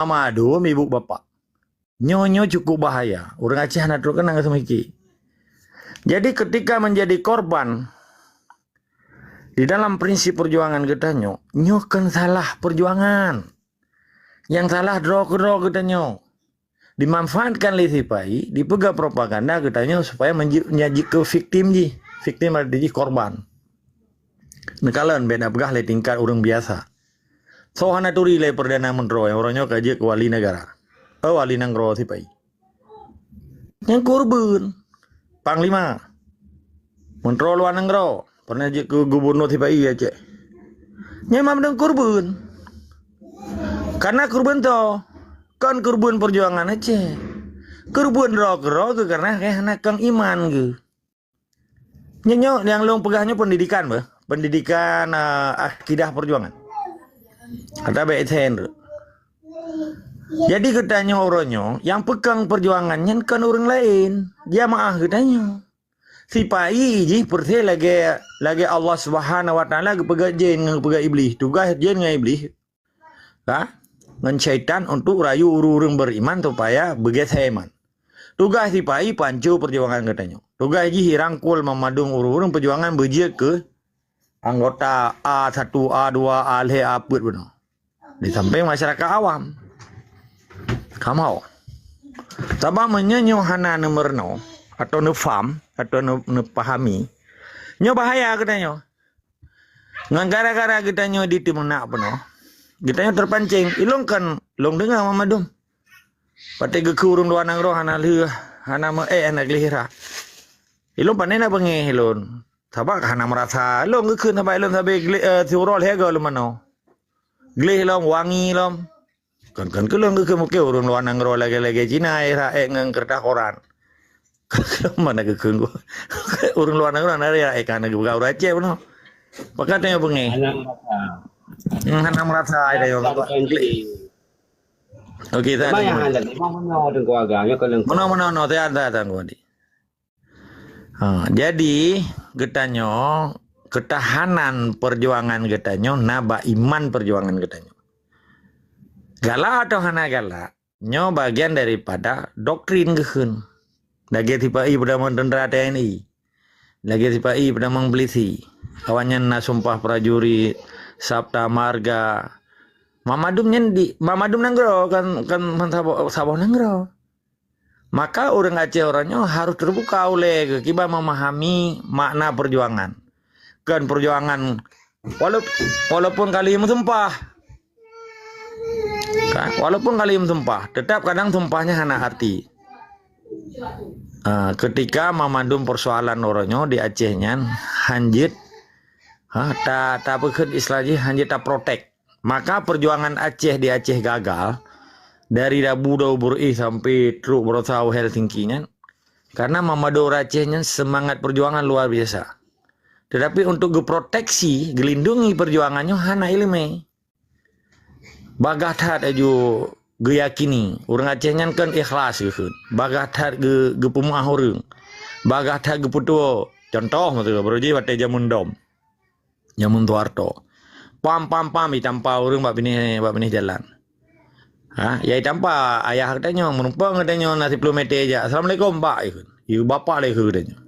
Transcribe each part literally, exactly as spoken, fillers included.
Mama dum ibu bapak. Nyoe-nyoe cukup bahaya. Ureuëng Aceh hana trok keunang seumiki. Jadi ketika menjadi korban di dalam prinsip perjuangan geutanyoe, nyoe kan salah perjuangan. Nyang salah droe keudroe geutanyoe. Dimanfaatkan lé sipai, dipeugah propaganda geutanyoe supaya menji-, menjadi ke victim jih. Victim arti jih korban. Neukalon beda peugah lé tingkat ureuëng biasa. Soe hana turi lé Perdana Menteri, uroe nyoe ka jeuet keu wali negara. Oh, wali nanggroe sipai. Nyang kurban. Panglima. Menteri luar nanggroe. Pernah jeuet keu gubernur sipai Aceh. Nyang mandum kurban. Karena kurban to. Kon kurban perjuangan Aceh. Kurban droe keudroe geuh karena hana kong iman geuh. Nyoe, nyoe nyang lôn peugah nyoe pendidikan beh. Pendidikan, ah, akidah perjuangan. Kata baik sen tu. Jadi geutanyoe uroe nyoe, nyang peukong perjuangan nyan kon ureuëng laén. Jamaah geutanyoe. Sipai jih persis lagée, lagée Allah Subhanahu Wa Taala geupeugah jin ngon geupeugah Iblih. Tugaih jin ngon Iblih, ha? Ngon syaitan untuk rayu ureuëng-ureuëng beriman supaya beugét iman. Tugaih sipai panco perjuangan geutanyoe. Tugaih jih irangkul mandum ureuëng-ureuëng perjuangan beujeuet keu anggota A satu, A dua, A lhée, A peuet bunoe. Di samping masyarakat awam. Kamoe. Sabab meunyoe nyoe hana neumeurunoe, atau neufaham, atau neu-, neupahami, nyoe bahaya geutanyoe. Ngon gara-gara geutanyoe di teumeunak bunoe, geutanyoe terpancing. Ilong kan long deungoe mandum. Patéh geukheun ureuëng luar nanggroe hana lheueh, hana meu-, eh, hana gleh ra. Ilong pané na beungéh ilong. Sabab hana meurasa ilong geukheun sabab ilong sabe gleh, eh, siuroe lhée goe lom manoe. Gleh lom, wangi lom. Kon-kon keu lôn geukheun mungken ureuëng luar nanggroe lagée-lagée Cina, eh, raék ngon keureutah koran. Mana geukheun gua. Ureuëng luar nanggroe na raék kana geupeugah ureuëng Aceh bunoe. Pakat tanya beungéh. Hana merasa. Hmm, hana merasa ada yang. Okey, saya tanya. Mana ada lima mana orang keluarga nya kalau. Mana, mana, mana, saya ada tanggung di. Ha, jadi geutanyoe, keutahanan perjuangan geutanyoe na bak iman perjuangan geutanyoe. Galak atau hana galak, nyoe bagian daripada doktrin geukheun. Lagée sipai peudamong tentara T N I. Lagée sipai peudamong polisi. Awaknyan na sumpah prajurit, sabta marga. Mandum nyan di, mandum nanggroe kan, kan saboh, saboh nanggroe. Maka ureuëng Aceh uroe nyoe harôh teubuka ulée geuh kiban memahami makna perjuangan. Kon perjuangan walau-, walaupun kali meusumpah. Kan? Walaupun kali meusumpah, tetap kadang sumpahnya hana arti. Ah, ketika mandum persoalan uroe nyoe di Aceh nyan hanjeuet, ha, ta, ta peukheun istilah jih hanjeuet ta protect. Maka perjuangan Aceh di Aceh gagal, dari Rabu Daubur Ih sampai trok berusaha Helsinki nyan, karena Mamadou Aceh nyan semangat perjuangan luar biasa. Tetapi untuk geuproteksi, gelindungi perjuangan nyoe hana ileumé. Bagah that aju geuyakini, ureuëng Aceh nyan kan ikhlas geukheun. Bagah that geu-, geupeumeu'ah ureuëng. Bagah that geupeutuwo. Contoh, maksud, baru jih watée jameun dom. Jameun Soeharto. Pam, pam, pam, itampa ureuëng bak binéh, bak binéh jalan. Ha, ya itampa ayah geutanyoe, meurumpok geutanyoe na siploh meter jak. "Assalamualaikum, Pak," ikheun. Ieu bapak lé keu geutanyoe.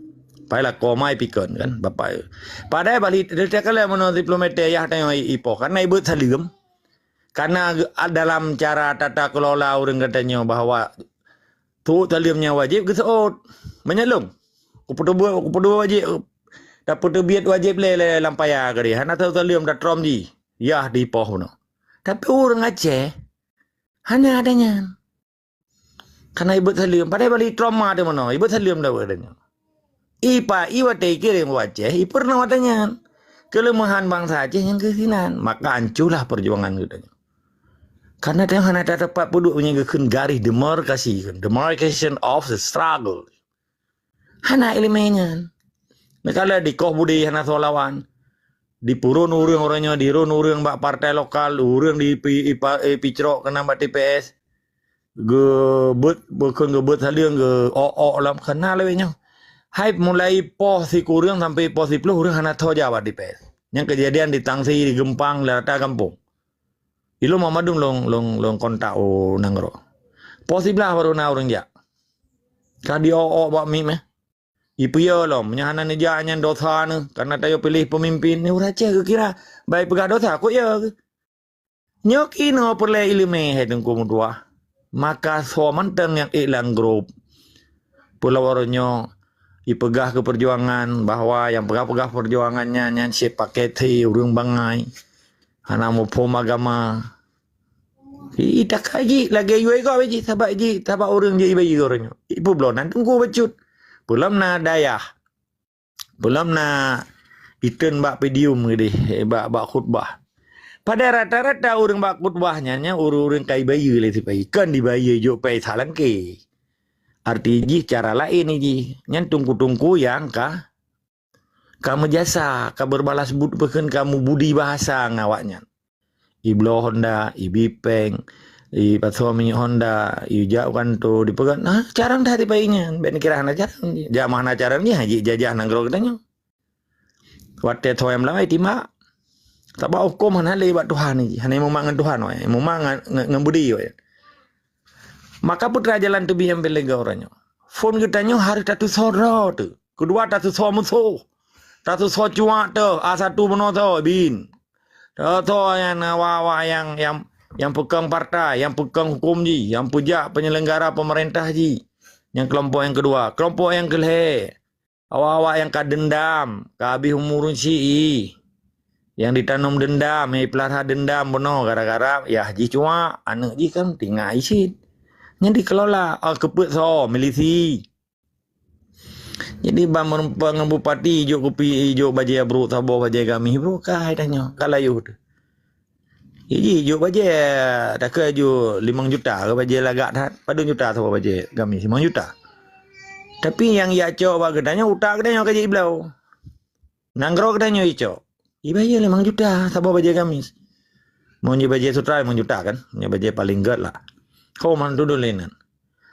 Pai lakoe mai pikon kan, bapak. Padahai bali, teuka lé meunoe siploh meter ayah tanyoe ipoh. Karena ibeuet saleuem. Karena dalam cara tata kelola ureuëng geutanyoe bahwa tuek saleuem nyang wajéb geuseuôt. Meunyoe lôn, kupeuteubiet, kupeuteubiet wajéb, tapeuteubiet wajéb lé, lé lam paya keudeh. Hana tapeuteubiet saleuem tatrom jih. Yah dipoh bunoe. Tapi ureuëng Aceh, hana ada nyan. Karena ibeuet saleuem. Padahai bali trauma di meunoe. Ibeuet saleuem dah buet nyoe. Ipa, iwatée ikirém u Aceh, ipeurunoe watée nyan. Keuleumahan bansa Aceh nyang keusinan. Maka anculah perjuangan geutanyoe. Karena tanyoe hana tepat peuduek meunyoe geukheun garis demarkasi, demarcation of the struggle. Hana ileumé nyan. Neukala dikoh budi hana soe lawan. Dipurun ureuëng, ureuëng nyoe dirun ureuëng bak partai lokal, ureuëng dipi-, ipa-, ipicrok keunan bak T P S. Geubeuet, bukon geubeuet saleueng, geu-ok-ok lam kana lawét nyoe. Hai mulai poh sikureueng sampai poh siploh ureuëng hana tho jak bak T P S. Nyang keujadian di Tangsi, di Geumpang, di rata gampông. Ilôn mandum lôn, lôn, lôn kontak u nanggroe. Poh siblaih baru na ureuëng jak. Ka diok-ok bak miet meh. Ipiôh lom, meunyoe hana neujak nyan dosa neuh, karena tanyoe piléh peumimpén. Nyoe ureuëng Aceh geukira, bai peugah dosa, kok ya? Nyoe kinoe peureulée iéleumé hai Teungku meutuah. Maka soe mantong nyang ék lam grup, peulawar nyoe ipeugah keu peujuangan bahwa nyang peugah-peugah peujuangan nyan, nyan cit pakai thé ureuëng bangai, hana muphom agama. Ih, takai jih lagée yue gob jih, sabab jih, sabab ureuëng jih ibayeue uroe nyoe. Ipeubloe nan Teungku bacut. Peulom na dayah. Peulom na iteun bak podium geudeh, bak, bak khutbah. Padahai rata-rata ureuëng bak khutbah nyan, nyan ureuëng-ureuëng ka ibayeue lé sipai. Kon dibayeue jok pai salangke. Arti jih cara laén jih. Nyan teungku-teungku nyang ka, ka meujasa, ka beurbalas bud-, peukheun ka meubudi bahasa ngon awaknyan. Ibloe Honda, ibi péng, ipasoe minyeuk Honda, ijak u kantô, dipeugah, "Nah, carông that ipai nyan." Bék neukira hana carông jih. Jak meuhana carông jih, jijajah nanggroe geutanyoe. Watée soe nyang meulawai timbak. Sabab huköm hana lé bak Tuhan jih, hana mumat ngon Tuhan wae, mumat ngon, ngon, ngon budi wae. Maka peue teuma jalan teubiet nyang peuet lé uroe nyoe. Phon geutanyoe harôh tatusoe droe teuh. Keudua tatusoe musoh. Tatusoe cuak teuh, a satu bunoe soe bin. Tatusoe nyang awak-awak nyang, nyang, nyang peukong partai, nyang peukong huköm jih, nyang peujak peunyelenggara peumeurintah jih. Nyang keulompok nyang keudua. Keulompok nyang keulhée, awak-awak nyang ka deundam, ka habéh umu ureuëng sie. Nyang jitanom deundam, nyang jipeulara deundam bunoe gara-gara yah jih cuak, aneuëk jih kan tinggai cit. Nyan dikelola, oh, keupeuet soe, milisi. Jadi ban meureumpang ngon bupati, ijok kupi, ijok bajée brok saboh, bajée gamis brok, ka hai tanyoe, ka layoh teuh. Iji jok bajée, takheun aju limong juta ke bajée lagak that. Padum juta saboh bajée gamis, limong juta. Tapi nyang jicok bak geutanyoe, utak geutanyoe ka jibloe. Nanggroe geutanyoe jicok. Ibayeue limong juta saboh bajée gamis. Meunyoe bajée sutra limong juta kan? Meunyoe bajée paleng gét lah. Ho man tudun lé nan.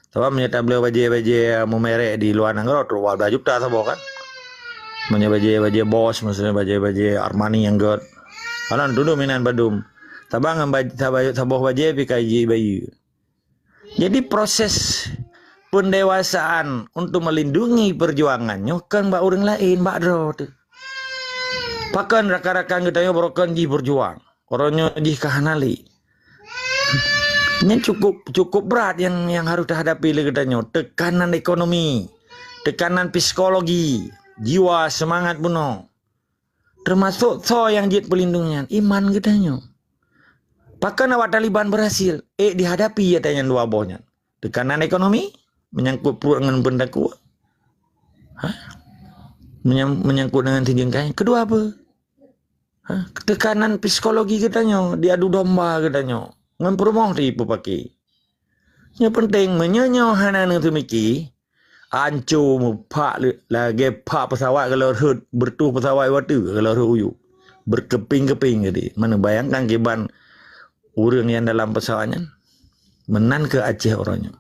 Sabab meunyoe tabloe bajée-bajée meumerek di luwa nanggroe, dua belas juta saboh kan. Meunyoe bajée-bajée Boss, maksudnya bajée-bajée Armani nyang gét. Alon tudoh minan padum. Sabab ngon baj-, saba-, saboh bajée pih ka jibayeue. Jadi proses pendewasaan untuk melindungi perjuangan nyoe kan bak ureuëng laén, bak droe teuh. Pakon rakan-rakan geutanyoe barokon jih berjuang. Uroe nyoe jih ka hana lé. Nyan cukup, cukup brat nyang, nyang harôh tahadapi lé geutanyoe. Tekanan ekonomi, tekanan psikologi, jiwa, seumangat bunoe. Teumasok soe nyang jeuet peulindong nyan, iman geutanyoe. Pakon awak Taliban berhasil? Eh, dihadapi ata nyang dua boh nyan. Tekanan ekonomi, menyangkut pruet ngon peundaku. Ha? Menyang-, menyangkut dengan sijengkai. Kedua apa? Ha, tekanan psikologi geutanyoe, diadu domba geutanyoe, ngon peurumoh dipeupaki. Nyang penting, meunyoe nyoe hana neuteumiki, anco meuphak le-, lagée phak pesawat kalau rhot, bertuh pesawat watée kalau rhot uyu. Berkeping-keping jadi. Mana bayangkan kiban ureuëng nyang dalam pesawat nyan. Meunan keu Aceh uroe nyoe.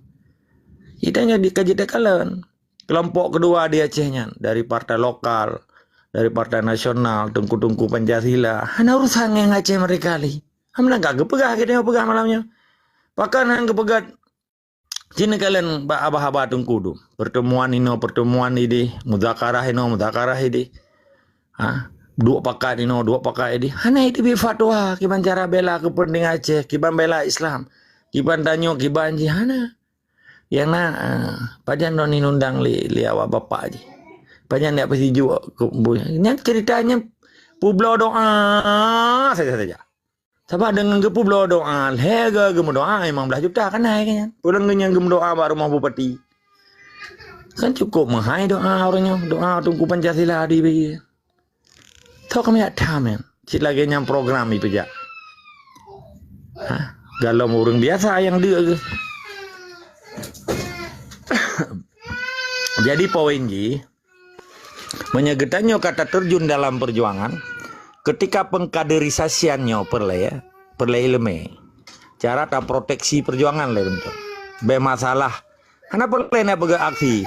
Ita nyoe di-, ka jiteukalon. Kelompok kedua di Aceh nyan, dari partai lokal, dari partai nasional, teungku-teungku Pancasila, hana urusan ngon Aceh Merdeka lé. Hana ka geupeugah, kita peugah malam nyoe. Pakon hana geupeugah, sini kalian bak haba-haba teungku tu. Pertemuan inoe, pertemuan ideh, muzakarah inoe, muzakarah ideh. Ha? Duek pakat inoe, duek pakat ideh. Hana itu bi fatwa, kiban cara bela kepentingan Aceh, kiban bela Islam, kiban tanyoe, kiban jih, hana. Nyang na, ah, pajan droeneuh undang lé, lé awak bapak jih. Pajan jak peusijuek keu bu-, nyan cerita nyan peubloe doa saja-saja. Sabab deungon geupeubloe doa, lhée geu-, geumeudoa limong blaih juta kan hai nyan. Ureuëng nyan geumeudoa bak rumoh bupati. Kan cukup meuhai doa ureuëng nyoe, doa Teungku Pancasila di bagi. Toh kami jak tham nyan. Cit lagée nyang program ipeujak. Ha? Galom ureuëng biasa nyang deuk geuh. Jadi poin jih, meunyoe geutanyoe ka taterjun dalam perjuangan, ketika pengkaderisasian nyoe peureulée, peureulée iéleumé. Cara taproteksi perjuangan lé beutôi. Bék masalah Hana peureulée na peugah aksi.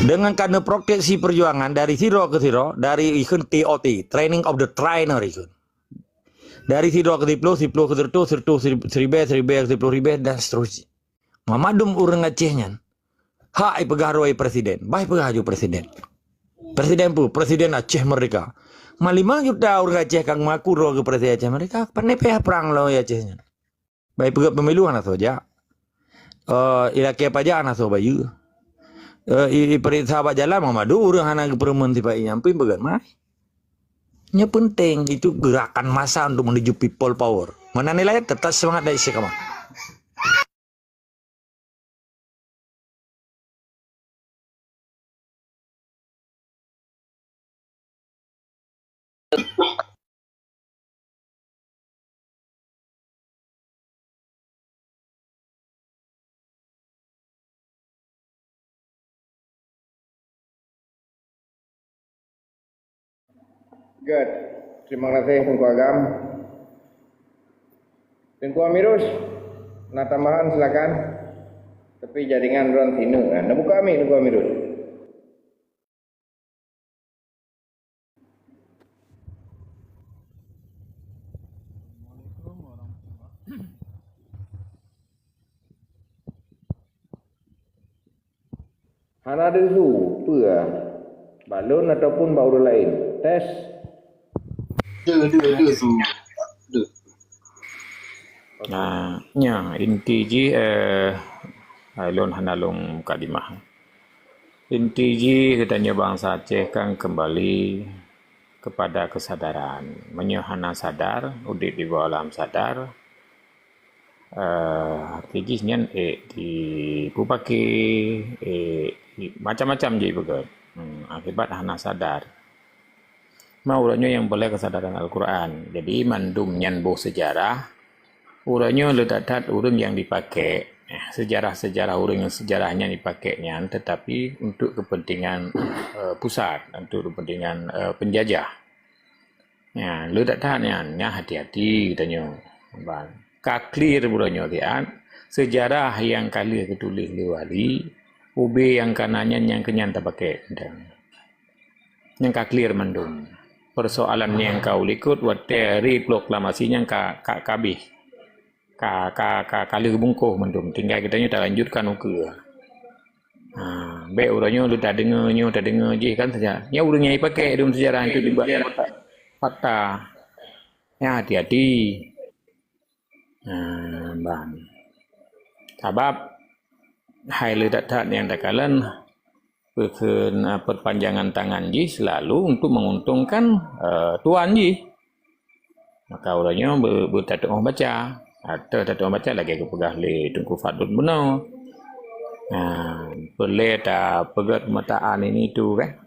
Deungon ka neuproteksi perjuangan dari sidroe keu sidroe, dari ikheun T O T, training of the trainer ikheun. Dari sidroe keu siploh, siploh keu seureutôh, seureutôh seri-, seribèe, seribèe keu siploh ribèe, dan seterusnya. Mandum ureueng Aceh nyan hak ipeugah droe presiden, bah ipeugah ju presiden. Presiden peue? Presiden Aceh Merdeka. Ma lima juta ureueng Aceh ka mengaku droe keu presiden Aceh Merdeka, pane payah prang lom Aceh nyan. Bah ipeugah pemilu hana soe jak. Eh, ilakèe pajak hana soe bayeue. Eh, i-, ipeuriksa bak jalan mandum ureueng hana geupeureumeun sipa ié nyan pih beugat mai. Nyoe penting, itu gerakan massa untuk menuju people power. Meunan nilai, tetap semangat dan istiqamah. Good. Terima kasih Teungku Agam. Teungku Amirus, na tambahan silakan. Tapi jaringan droen sineuk kan. Neubuka mic Teungku Amirus. Hana deuh su, peue? Bak lôn ataupun bak ureueng laén? Tes. Deuh, deuh, deuh su. Deuh. Nah, nyan inti jih, eh, lôn hana lôn mukadimah. Inti jih geutanyoe bansa Aceh kan kembali kepada kesadaran. Meunyoe hana sadar, udép di bawah alam sadar, eh, arti jih nyan ék dipeupaké, ék di-, macam-macam jih beugét. Hmm, akibat hana sadar. Ma uroe nyoe nyang peureulèe keusadaran Al-Quran. Jadi, mandum nyan boh seujarah. Uroe nyoe le that-that ureueng nyang dipaké. Eh, seujarah-seujarah ureueng nyang seujarah nyan dipaké nyan, tetapi untuk kepentingan, eh, pusat, untuk kepentingan, eh, penjajah. Nyan, le that-that nyan, nyan hati-hati geutanyoe. Ban. Ka clear bunoe nyoe siat, seujarah nyang ka lheueh geutuléh lé wali, ubé nyang ka na nyan nyang keunyan tapaké. Nyang ka clear mandum. Persoalan nyang ka u likot watèe reproklamasi nyang ka, ka, ka habéh. Ka, ka, ka, ka lheueh bungkôh mandum. Tinggai geutanyoe talanjutkan ukeue. Ha, bèk uroe nyoe lôn tadeungoe nyoe, tadeungoe jih kan saja. Nyan ureueng nyang jipaké dum seujarah nyan dibuat fakta. Nyan hati-hati. Ha, ban. Sabab hai le that-that nyang takalon peukheun, eh, perpanjangan tangan jih selalu untuk menguntungkan, eh, tuan jih. Maka uroe nyoe beu-, beu-, tateu'oh baca. Atau tateu'oh baca lagèe geupeugah lé Teungku Fadlun bunoe. Nah, peureulèe tapeugèt peumeutaan ini tu kan.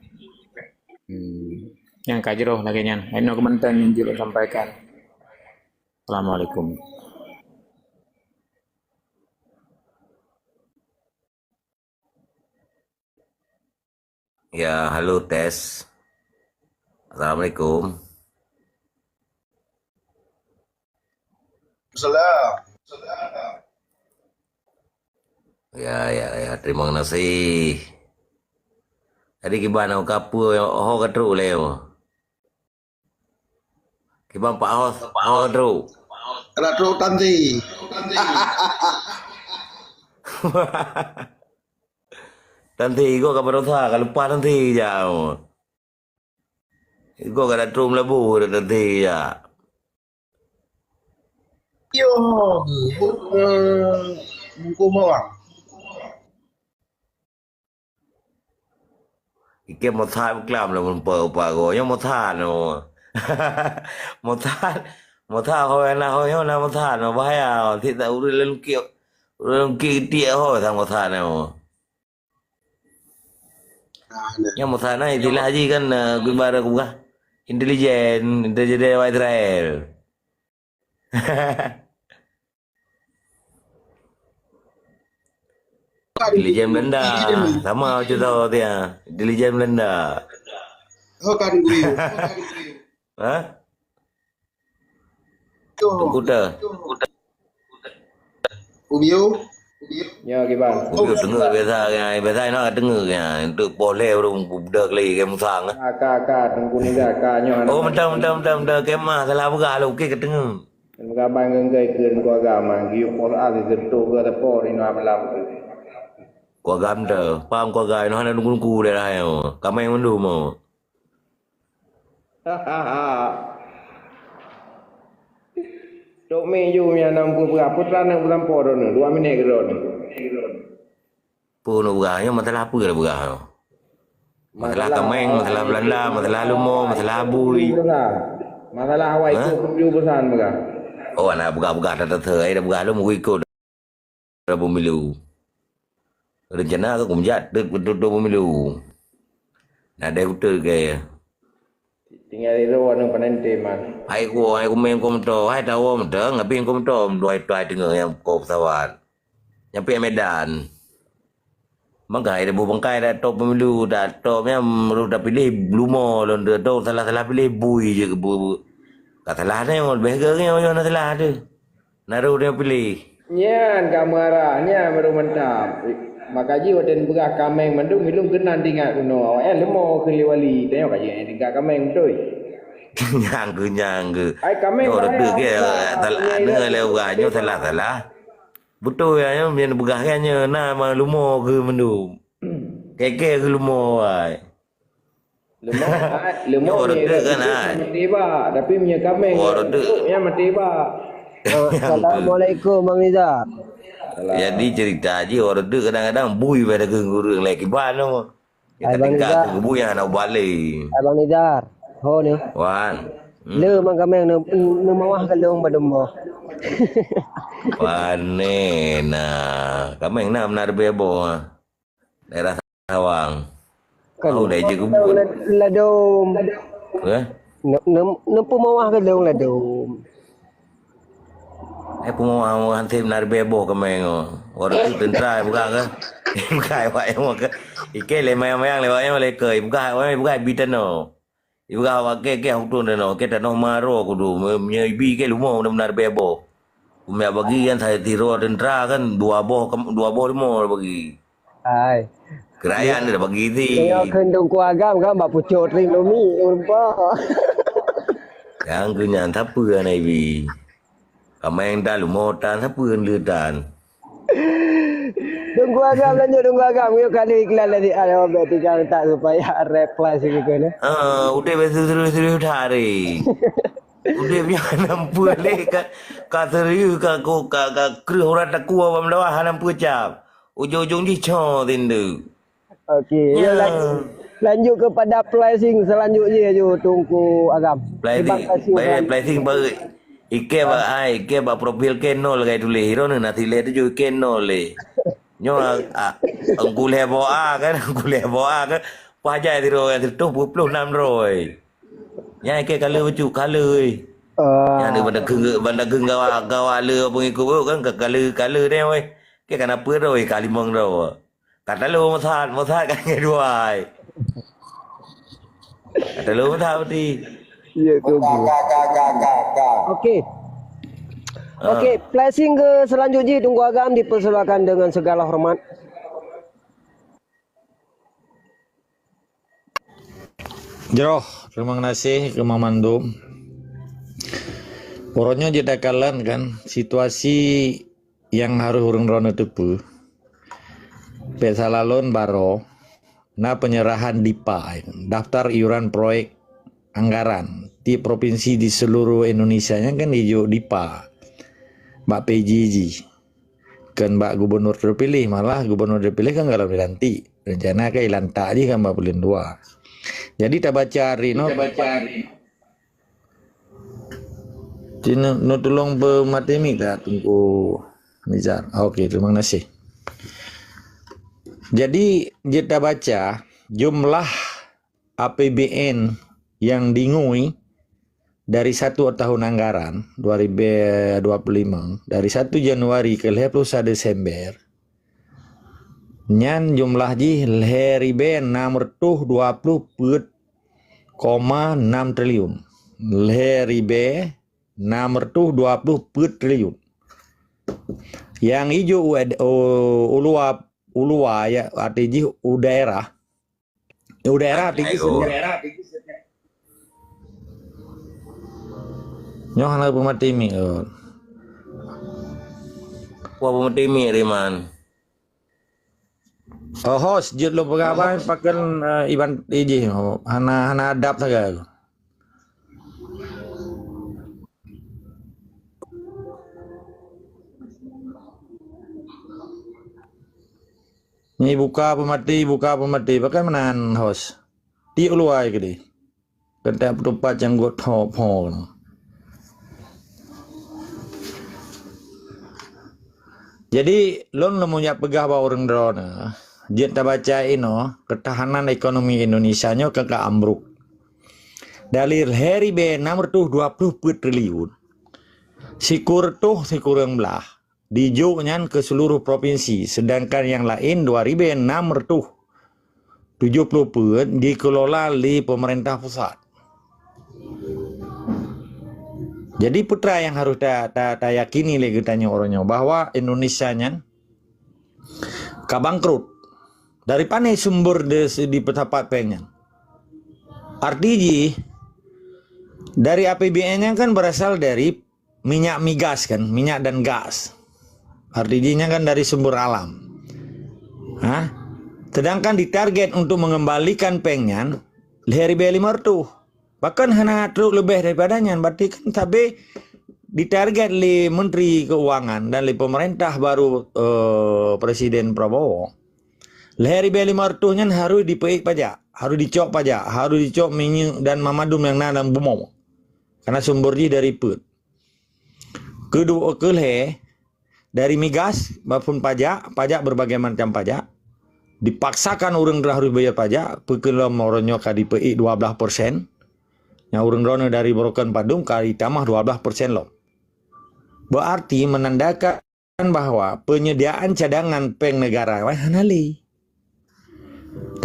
Hmm. Nyang ka jroh lagèe nyan. Inoe keumantan nyang jeuet lôn sampaikan. Assalamualaikum. Ya, halo, tes. Assalamualaikum. Salam. Ya, ya, ya, terima kasih. Jadi kiban ka peue ho ka trok lé? Kiban Pak Hos, ho ka trok? Ka trok Tanti. Tanti, igoe ka baroesa, ka leupah Tanti jak. Igoe ka trok meulaboh Tanti jak. Yo, eh, bungkôh mawang. Ikei Mossad beuklam lom meumpa upa goe. Nyoe Mossad nyoe. Mossad, Mossad ho na ho nyoe na Mossad nyoe bahaya. Sit that ureueng lam lungkiek, ureueng lungkiek tiek ho sang Mossad nyoe. Nyoe Mossad na istilah jih kan, eh, ibarat peugah intelijen, intelijen Israel. Intelijen Belanda. Sama macam tu dia. Intelijen Belanda. Oh, kan guru. Ha? Tok Kuta. Ubio. Nyoe kiban. Bukan teungeut biasa, biasa na teungeut ya. Untuk poh lhèe ureueng budak lagi ke musang. Ka, ka, ka, Teungku Nizar, ka, nyoe. Oh, mentang, mentang, mentang, mentang kemah salah peugah lom, oke, ka teungeut. Meugaban geunggai keu keuluwarga, man, geuyue poh A geutôh keu teupô inoe malam. Keuluwarga meuteupang keuluwarga inoe hana nunggu-nunggu daerah nyoe. Kameng mandum nyoe. Tok Mei ju nyang nam peue peugah, peue teuma na peusampoe droeneuh, dua minèt keu droeneuh. Peue na peugah nyoe, masalah peue na peugah nyoe? Masalah kameng, masalah Belanda, masalah leumo, masalah bui. Masalah awai tu ju pesan peugah. Oh, aneuk peugah-peugah that-that, ai dah peugah lom ikot. Pemilu. Rencana ka kumjak teuk beutôi pemilu. Nah, deh beutôi ke. Tinggai di luwa nang penanti man. Hai ku, hai ku main komento, hai tawo mantong, tapi komento dua itu hai tengah yang ko pesawat. Nyampe Medan. Maka ada bu bangkai dah top pemilu, dah top yang baru dah pilih lumo lon dah top salah-salah pilih bui je ke bu. Ka salah ni, lebih ke ni, oh, na salah tu. Naru dia pilih. Nyan ka marah, nyan baru mantap. Maka ji watèe peugah kameng mandum, ilung keunan tingat bunoe. Awak nyan leumo keu lé wali, tengok ka ji tingkat kameng beutôi. Nyang ke, nyang ke. Ai kameng. Nyoe reudeuh ke, salah, salah, nyoe lé urang, nyoe salah, salah. Beutôi ya, nyoe, nyoe peugah kan nyoe, na ma leumo keu mandum. Keke keu leumo ai. Leumo, ai, leumo nyoe reudeuh kan, ai. Mati bak, tapi meunyoe kameng, oh, reudeuh. Nyan mati bak. Assalamualaikum, Bang Nizar. Jadi cerita ji, oh, reudeuh kadang-kadang bui pada keu ureueng lain kiban tu. Hai, Bang Nizar. Hai, Bang Nizar. Ho ni. Wan. Hmm. Le mang kameng ne, ne mawah ka lông badum boh. Wan ne na. Kameng na meunar bebo. Daerah Sawang. Kan. Oh, dah je kebun. Ladom. Eh? Ne, ne, ne pun mawah ka lông ladom. Eh, peumawah-mawah hansém na leubeh boh keumeng nyoe. Orang tu tentara bukan ke? Bukan awak yang ke. Ike lé mayang-mayang lewat yang leka. Bukan awak yang bukan bi tanoh. Bukan awak ke ke hutun tanoh. Ke tanoh maro kudu. Menyebi ke luma benar-benar leubeh boh. Kumiak bagi kan saya tiro tentara kan dua boh dua boh lima bagi. Hai. Kerayaan dia bagi isi. Saya kandung ku agam kan bak pucuk tring lumi urpa. Yang kenyang siapa yang naibi? Kamai yang talu motan siapa yang letan? Tunggu agam lanjut tunggu agam. Yuk kali iklan lagi ada obat tiga tak supaya reply sini kan. Ah, udah betul serius-serius hari. Udeb nyan hana peue lé ka, ka serius ka, ka, ka kreueh urat takue bak meudawa hana peue cap. Ujong-ujong jih co tindeuk. Okey, ya, lan-, lanjut kepada placing selanjutnya ju Teungku Agam. Terima kasih. Baik, placing baik. Ike bak ai, ike bak profil ke nol gai tuléh. Iro na sileh tujoh ike nol lé. Nyoe a, a, engkuleh boa kan, engkuleh boa kan. Pajai tiro gai tujoh puluh enam roi. Nyan ke kale bacut, kale, eh. Ah. Nyan ni banda keu, banda keu gawa, gawa le pengikut tu kan, ke kale, kale deh, weh. Ke kana peue tu, weh, ka limong tu. Kata lu, Mosat, Mosat kan ngai dua, ai. Kata lu, Mosat, berarti. Ya, tu. Okey. Ah. Okey, placing ke selanjutnya, Teungku Agam dipersilakan dengan segala hormat. Jroh, terima kasih keu mandum. Uroe nyoe jeuet takalon kan, situasi nyang harôh ureuëng droe neuteupeue. Peusalalon baroe, na penyerahan DIPA, daftar iuran proyek anggaran, tiep provinsi di seluruh Indonesia nyan kan ijok DIPA bak P J J. Kan bak gubernur terpilih, malah gubernur terpilih kan galom dilantik. Rencana kan ilantak jih kan bak buleuen dua. Jadi tabaca hari nyoe. Tabaca hari. Cina, nu tulông peumaté mic dah Teungku Nizar. Ah, okey, terima kasih. Jadi, jeuet tabaca jumlah A P B N yang dingui dari satu tahun anggaran dua ribu dua puluh lima, dari satu Januari ke lhèe puluh sa Desember, nyan jumlah jih lhèe ribèe nam reutôh dua puluh peuet koma nam triliun. Lhèe ribèe nam reutôh dua puluh peuet triliun. Nyang ijo u, u, u luwa, u luwa, ya, arti jih u daerah. U daerah, arti jih seunyan. Nyoe hana peumati mi, oh. Wah, peumati mi, Riman. Oh, host, jeuet lôn peugah bang, pakon, eh, iban ijih, oh, hana, hana adab sagai. Ni buka peumati, buka peumati. Pakon meunan, host? Tiek luwa keudeh. Keutai peutupat janggot pho-pho. Jadi, lôn lom jak peugah bak ureuëng droeneuh, jeuet tabaca inoe, keutahanan ekonomi Indonesia nyoe ka, ka ambruk. Dari lhée ribée nam reutôh dua ploh peuet triliun, sikureueng reutôh sikureueng blaih, dijok nyan keu seuluruh propinsi, seudangkan nyang laén dua ribée nam reutôh tujoh ploh peuet jikelola lé peumeurintah pusat. Jadi, peue nyang harôh ta-, ta-, tayakini lé geutanyoe uroe nyoe bahwa Indonesia nyan ka bangkrut. Dari pané sumber de-, dipeusapat péng nyan? Arti jih, dari A P B N nyan kan berasal dari minyak migas kan, minyak dan gas. Arti jih nyan kan dari sumber alam. Ha? Sedangkan ditarget untuk mengembalikan péng nyan lhée ribée limong reutôh. Bahkan hana trok leubeh daripada nyan. Berarti kan sabe ditarget lé Menteri Keuangan dan lé pemerintah baru, eh, Presiden Prabowo. Lhée ribée limong reutôh nyan harôh dipeuék pajak, harôh dicok pajak, harôh dicok minyeuk dan mamadum nyang na lam bumoe. Karena sumber jih dari peuet. Kedua, keulhée, dari migas, maupun pajak, pajak berbagai macam pajak. Dipaksakan ureuëng harôh bayar pajak, peukeulom uroe nyoe ka dipeuék dua blaih persen. Nyang ureuëng droeneuh dari broken padum ka ditamah dua blaih persen lom. Berarti menandakan bahwa penyediaan cadangan péng negara wai hana lé.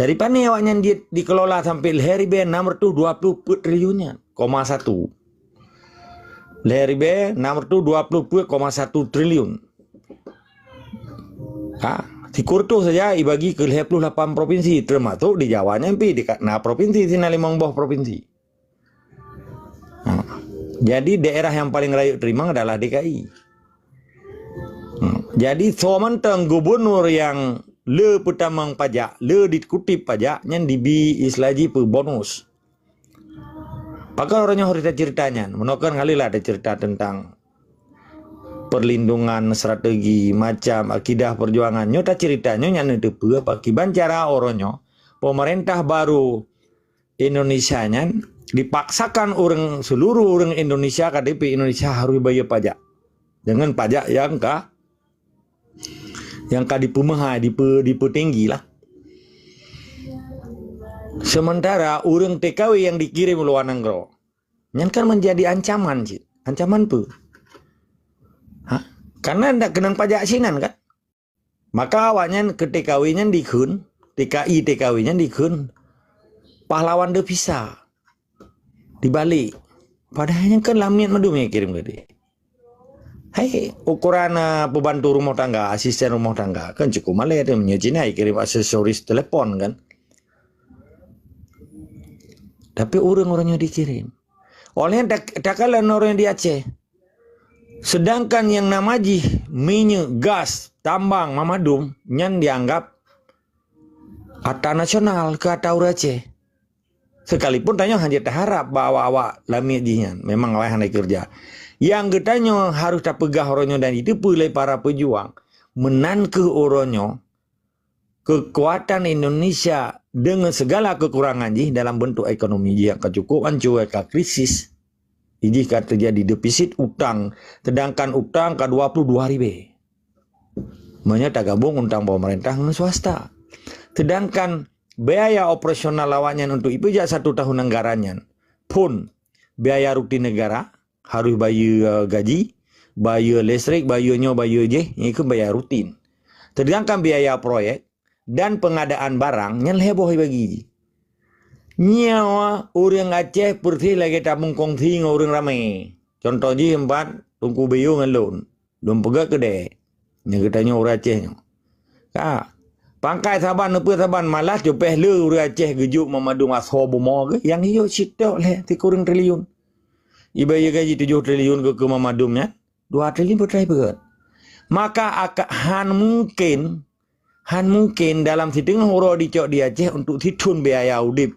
Dari pané awaknyan di, dikelola sampai lhée ribée nam reutôh dua ploh peuet triliun nyan, koma satu. Lhée ribée nam reutôh dua ploh peuet koma satu triliun. Ha, sikureueng reutôh saja ibagi keu lhée ploh lapan provinsi, termasuk di Jawa nyan pih di ka-, na provinsi sinan limong boh provinsi. Ha. Jadi, daerah yang paling rayeuk teurimong adalah D K I. Hmm. Jadi, soe mantong gubunur nyang le peutamong pajak, le dikutip pajak, nyan dibi istilah jih peue bonus. Pakon uroe nyoe harôh taceurita nyan? Meunoe kan kali lah taceurita teuntang perlindungan strategi, macam akidah perjuangan. Nyoe taceurita nyoe nyan neuteupeue pakriban cara uroe nyoe pemerintah baru Indonesia nyan dipaksakan ureuëng, seluruh ureuëng Indonesia, K T P Indonesia harôh bayeue pajak. Dengan pajak nyang ka, nyang ka dipeumeuhai, dipe-, dipeutinggi lah. Sementara ureuëng T K W nyang dikirim luwa nanggroe, nyan kan menjadi ancaman cit. Ancaman peue? Ha? Karena ndak keunong pajak sinan kan? Maka awaknyan keu T K W nyan dikheun, T K I T K W nyan dikheun pahlawan devisa. Dibalik. Padahai nyan kan lamiet mandum nyang kirém geude. Hai, ukuran, ah, pembantu rumah tangga, asisten rumah tangga, kan cukup malèe tu. Meunyoe Cina kirim aksesoris telepon kan. Tapi ureuëng-ureuëng nyoe dikirim. Oleh tak-, takalon ureuëng di Aceh. Sedangkan nyang nama jih minyeuk, gas, tambang, mamadum, nyan dianggap harta nasional keu ata ureuëng Aceh. Sekalipun tanyoe hana taharap bak awak-awak lamiet jih nyan, memang awai hana keureuja. Nyang geutanyoe harôh tapeugah uroe nyoe dan jiteupeue lé para peujuang, meunan kheueh uroe nyoe keukuatan Indonesia deungon segala kekurangan jih dalam bentuk ekonomi jih nyang ka cukup hancô, ka krisis, jih ka teujadi defisit utang, sedangkan utang ka dua puluh dua ribèe. Meunyoe tagabong utang pemerintah ngon swasta. Sedangkan biaya operasional awaknyan untuk ipeujak satu tahun anggaran nyan, phon biaya rutin negara, harôh bayeue, eh, gaji, bayeue listrik, bayeue nyoe, bayeue jéh, nyan keuh biaya rutin. Sedangkan biaya proyek dan pengadaan barang nyan lhèe boh ibagi. Nyoe ureuëng Aceh peureuseh lagèe tabông kongsi ngon ureuëng ramè. Cuntoh jih empat Teungku Bayu ngon lôn. Lôn peugah keudè. Nyang geutanyoe ureuëng Aceh nyoe. Ka. Pangkai saban, neupeu saban, malah cupéh le ureuëng Aceh geujok meumandum asoe bumoe geuh, nyang hiyo sitok lé sikureueng triliun. Iba ye gaji tujoh triliun keu, keu meumandum nyan, dua triliun peutai peugét. Maka aka-, han mungkin, han mungkin dalam siteungoh uroe dicok di Aceh untuk sithon biaya udeb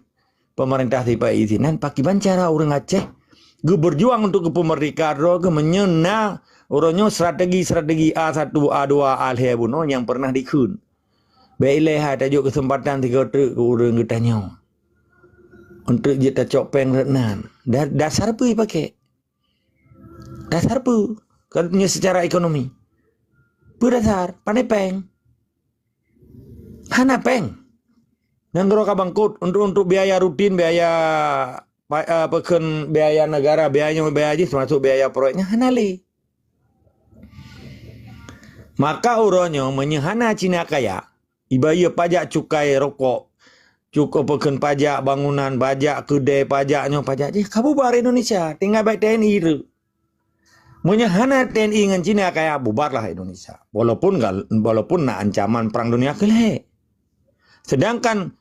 pemerintah sipa-i sinan, pakiban cara ureuëng Aceh geubeurjuang untuk geupeumerdeka droe geuh meunyoe na uroe nyoe strategi-strategi A satu, A dua, A lhée bunoe nyang pernah dikheun. Bék ilée hai tajok keuseumpatan sigoe treuk keu ureuëng geutanyoe. Untuk jeuet tacok péng rot nan. Da-, dasar peue ipaké? Dasar peue? Katanya secara ekonomi. Peue dasar? Pane péng. Hana péng. Nanggroe ka bangkrut untuk, untuk biaya rutin, biaya pa-, eh, apa kheun biaya negara, biaya nyoe, biaya jih, termasuk biaya proyeknya, hana lé. Maka uroe nyoe meunyoe hana Cina kaya, ibayeue pajak cukai rokok, cukai apa kheun pajak bangunan, pajak keudée, pajak nyoe, pajak jih, ka bubar Indonesia. Tinggai bak T N I tu. Meunyoe hana T N I ngon Cina kaya, bubarlah Indonesia. Walaupun gal-, walaupun na ancaman Perang Dunia Keulhée. Sedangkan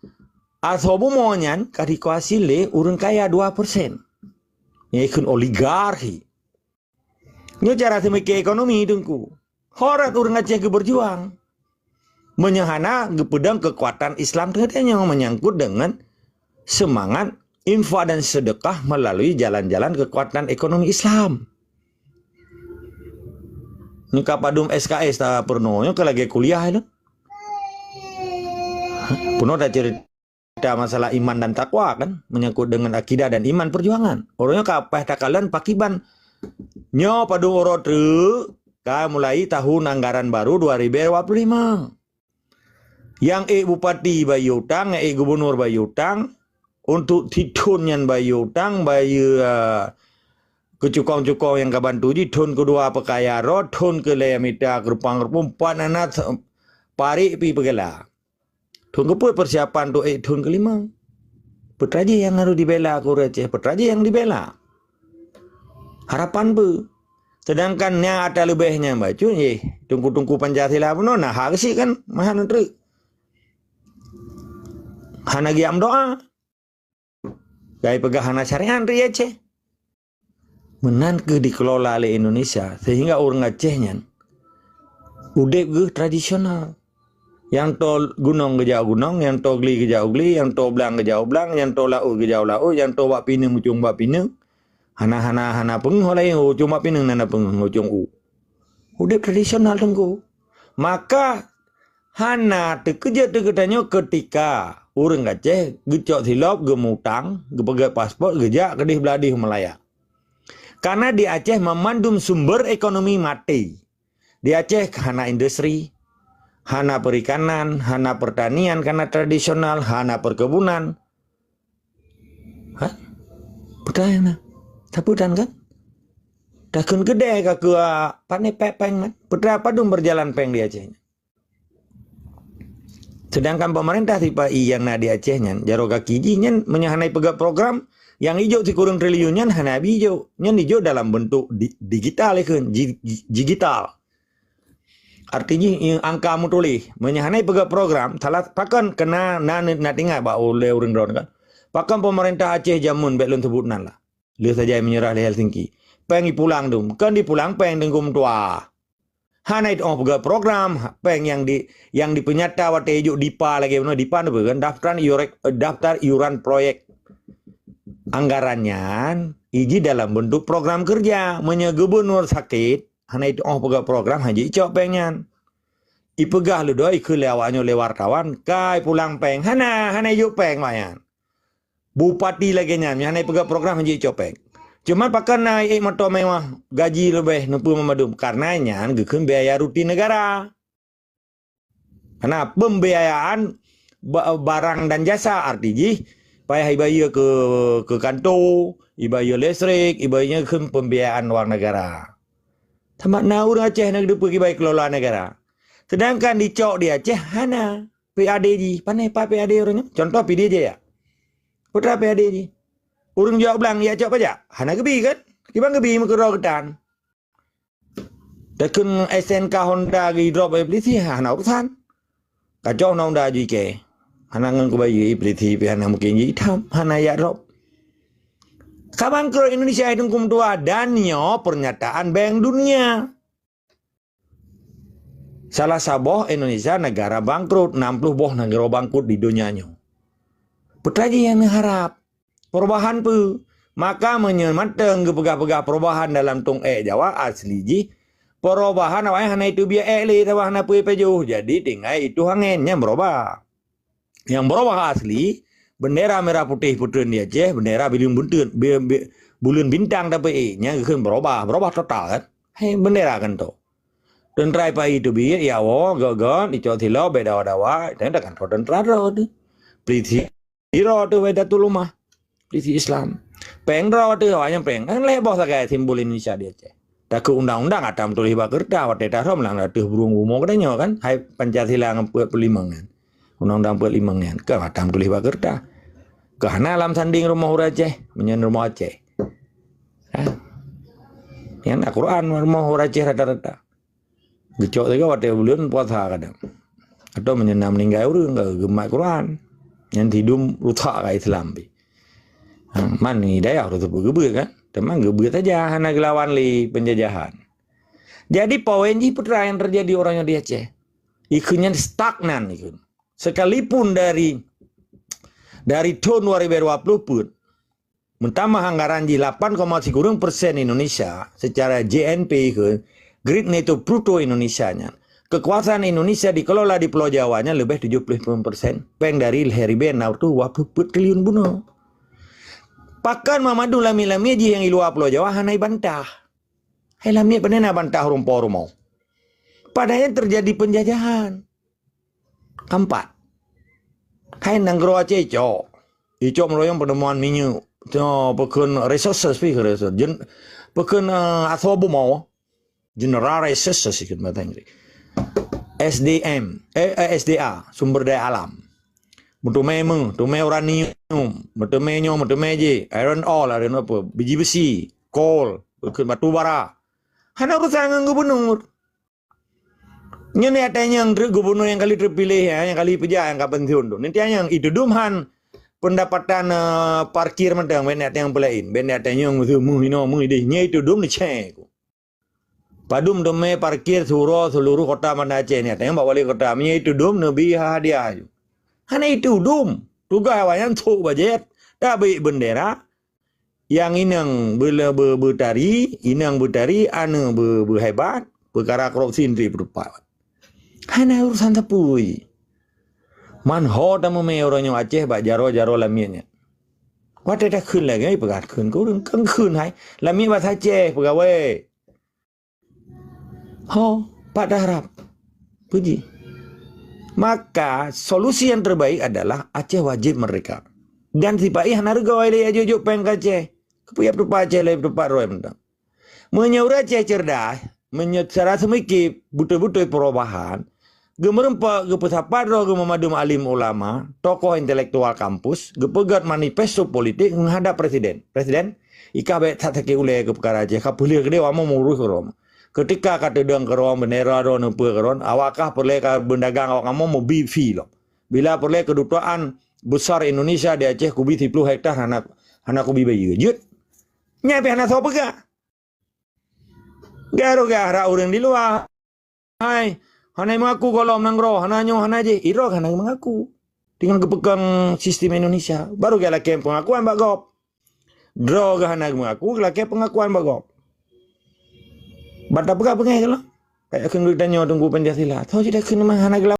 asoe bumoe nyan ka dikuasai lé ureuëng kaya dua persen. Nyang ikheun oligarki. Nyoe cara seumike ekonomi, Teungku. Horat ureuëng Aceh geubeurjuang. Meunyoe hana geupeudong keukuatan Islam teuh nyoe menyangkut dengan semangat infak dan sedekah melalui jalan-jalan kekuatan ekonomi Islam. Nyoe ka padum S K S ta peurunoe, nyoe ka lagée kuliah lom. Peunoh ta cerita masalah iman dan takwa kan, menyangkut dengan akidah dan iman perjuangan. Uroe nyoe ka paih takalon pakiban. Nyoe padum uroe treuk ka mulai tahun anggaran baru dua ribu dua puluh lima. Nyang ék bupati bayeue utang, nyang ék gubunur bayeue utang, untuk sithon nyan bayeue utang, bayeue, ah, keu cukong-cukong nyang ka bantu jih, thon keudua peukaya droe, thon keulhée mita keureupang-keureupung, pat na na se-, parék pi peugala. Thon keupeuet persiapan untuk ék thon keulima. Peue teuma jih nyang harôh dibela keu ureuëng Aceh, peue teuma jih nyang dibela. Harapan beu. Sedangkan nyang ata leubeh nyan bacut, yeh, teungku-teungku Pancasila bunoe, na hak geusyik kan, meuhan treuk. Hana giam doa. Gai peugah hana syariat di Aceh. Meunan keuh dikelola lé Indonesia, sehingga ureuëng Aceh nyan udeb geuh tradisional. Nyang toe gunong geujak gunong, nyang toe gli geujak gli, nyang toe blang geujak blang, nyang toe laôt geujak laôt, nyang toe bak pineung ujong bak pineung. Hana, hana, hana peungeuh laén ujong bak pineung, hana peungeuh ujong u. Udeb tradisional Teungku. Maka hana teukeujot teuh geutanyoe keutika ureuëng Aceh geucok silop, geumutang, geupeugét paspot, geujak keudeh blah deh Malaya. Karena di Aceh meumandum sumber ekonomi maté. Di Aceh hana industri, hana perikanan, hana pertanian karena tradisional, hana perkebunan. Ha? Peue teuma na? Sapeue tan kan? Takheun keudée ka keu, ah, pane péng-péng kan? Peue teuma padum berjalan péng di Aceh nyan? Sedangkan pemerintah sipa-i nyang na di Aceh nyan, jaroe gaki jih nyan meunyoe hana ipeugét program, nyang ijok sikureueng triliun nyan hana bijok. Nyan ijok dalam bentuk di-, digital ikheun, ji-, ji-, digital. Arti jih, angka meutuléh. Meunyoe hana ipeugét program, salah pakon keunan na, na, na teuingat bak ulée ureuëng droe kan. Pakon pemerintah Aceh jameun bék lôn seubut nan lah. Lheueh saja meunyeurah lé Helsinki. Péng ipulang dum. Kon dipulang péng Teungku meutuah. Hana itu'oh peugét program. Péng nyang di, nyang dipeunyata watée ijok DIPA lagée bunoe. DIPA na peue kan? Daftar iurek-, daftar iuran proyek. Anggaran nyan iji dalam bentuk program kerja. Meunyoe gubunur sakét, hana itu'oh peugét program, hana jicok péng nyan. Ipeugah leudoe ikheun lé awak nyoe lé wartawan, kai pulang péng. Hana, hana ijok péng awak nyan. Bupati lagée nyan, hana ipeugét program, hana jicok péng. Cuma pakon na ék moto mewah, gaji leubeh, neupeu meumandum. Karena nyan geukheun biaya rutin negara. Karena pembiayaan ba-, barang dan jasa, arti jih payah ibayeue keu, keu kanto, ibayeue listrik, ibayeue kheun pembiayaan wang negara. Sama na ureuëng Aceh na geudeupeue kibai kelola negara. Sedangkan dicok di Aceh hana P A D jih. Pane pat P A D ureuëng nyoe? Contoh P D J ya. Peue teuma P A D jih? Ureuëng jual blang ya cok pajak? Hana geubi kan? Kiban geubi meukeudroe geutan. Takheun S N K Honda geudrop oleh polisi, hana urusan. Kacok undang-undang jih ke. Hana ngon kubayeue polisi pih hana mungkin jih tham, hana jak drop. Ka bangkrot Indonesia hai Teungku meutuah, dan nyoe pernyataan Bank Dunia. Salah saboh Indonesia negara bangkrot, enam puluh boh nanggroe bangkrot di donya nyoe. Peue teuma jih nyang neuharab? Perubahan peue? Maka meunyoe mantong geupeugah-peugah perubahan dalam tông ék Jawa, asli jih perubahan awaknyan hana iteubiet ék lé, saban hana peue pajoh. Jadi tinggai ituh angén nyang berubah. Nyang berubah asli, bendera merah putih peutreun di Aceh, bendera buleuen bunteuen, bi-, bi-, buleuen bintang tapi, eh, nyang geukheun berubah, berubah total kan. Hai bendera kan tu. Teuntrai pai teubiet, ya Allah, gét-gét, icok siloe, bèk dawa-dawa, teuntrai kan teuntrai droe tu. Polisi droe tu, Wahdatul Ummah. Polisi Islam. Péng droe tu, awaknyan péng. Kan lhèe boh sagai simbol Indonesia di Aceh. Takheun undang-undang atam tuléh bak keureutah, watèe tarom lam ateueh burông bumoe geutanyoe kan, hai Pancasila ngon peuet peuet limong nyan. Undang-undang peuet limong nyan, ka atam tuléh bak keureutah. Ka hana lam sandéng rumoh ureueng Aceh, meunyan rumoh Aceh. Ha? Nyan Al-Quran rumoh ureueng Aceh rata-rata. Geucok sagai watèe buleuen puasa kadang. Atau meunyan na meuninggai ureueng, ka geumat Quran. Nyan sidum rusak ka Islam pih. Ha, man hidayah ureueng teupeu geubeuet kan? Teuma geubeuet saja hana geulawan lé penjajahan. Jadi poin jih peue teuma nyang teujadi uroe nyoe di Aceh. Ikheun nyan stagnan ikheun. Sekalipun dari, dari thôn dua ribu dua puluh peuet, meutamah anggaran jih lapan koma sikureueng persen Indonesia secara G N P ke, Great Native Bruto Indonesia nyan. Kekuasaan Indonesia dikelola di Pulau Jawa nyan leubeh tujoh puluh lima persen, péng dari lhèe ribèe enam ratus dua puluh peuet triliun bunoe. Pakon meumadu lamiet-lamiet jih nyang di luwa Pulau Jawa hana jibantah. Hai lamiet pane na bantah ureueng po rumoh. Padahai teujadi penjajahan. Keempat, hai nanggroe Aceh icok. Icok meurayong peuneumoan minyeuk. Nyoe peukheun resources pih resources. Jen-, peukheun, eh, asoe bumoe. General resources ikheun bahasa Inggris. S D M, eh, eh, S D A, sumber daya alam. Meuteumé meu, teumé uranium, meuteumé nyoe, meuteumé jih, iron ore, iron apa, biji besi, coal, peukheun batu bara. Hana urusan ngon gubernur. Nyoe ni ateueh nyang treuk gubernur nyang kali teupiléh, ya, nyang kali peujak nyang ka pensiun tu. Nanti nyang itu dum han pendapatan, eh, parkir mantong, bèk ateueh nyang peulaén, bèk ateueh nyang meuhinoe meuidéh, nyoe itu dum ni cek. Padum teumé parkir siuroe seluruh kota Banda Aceh ni, ateueh nyang bak wali kota, nyoe itu dum neubi hadiah aju. Hana itu dum, tugaih awaknyan sôk bajet, tabek bendera, Nyang inong beule-, be-, beutari, inong beutari, aneuk be-, beuhebat, peukara korupsi indri peutupat. Hana urusan teupui. Man ho tameumé uroe nyoe Aceh bak jaroe-jaroe lamiet nyan. Watèe takheun lagèe peugah kheun keu ureueng, kheun hai. Lamiet basa Aceh peugawée. Ho, pat taharap. Puji. Maka, solusi yang terbaik adalah Aceh wajib merdeka. Dan sipa-i hana reugoe lé jijok péng keu Aceh. Keupeue peutupat Aceh lé peutupat roh mantong. Meunyoe ureueng Aceh cerdas, meunyoe cara seumike beutôi-beutôi perubahan, geumeureumpok geupeusapat droe geumeumadum alim ulama, tokoh intelektual kampus, geupeugét manifesto politik menghadap presiden. Presiden, I kah bèk that sakét ulèe keu peukara Aceh, ka peuleueh keudéh awak kamoe meurôh keudroe. Keutika ka teudong keudroe, bendera droe neupeue keudroe, awak kah peureulèe ka beudagang awak kamoe meubi fee lom. Bila peureulèe keudutaan besar Indonesia di Aceh kubi siplôh hektar hana, hana kubi bayeue. Jeuet. Nyan pih hana soe peugah. Garo gah rak ureueng di luwa. Hai, hana meungaku gohlom nanggroe, hana nyoe, hana jih. Droe hana meungaku. Deungon geupeukong sistem Indonesia. Baru geuh lakèe peungakuan bak gob. Droe geuh hana meungaku, lakèe peungakuan bak gob. Ban tapeugah beungèh gohlom. Kayak kheun geutanyoe Teungku Pancasila. Tho cit takheun memang hana geula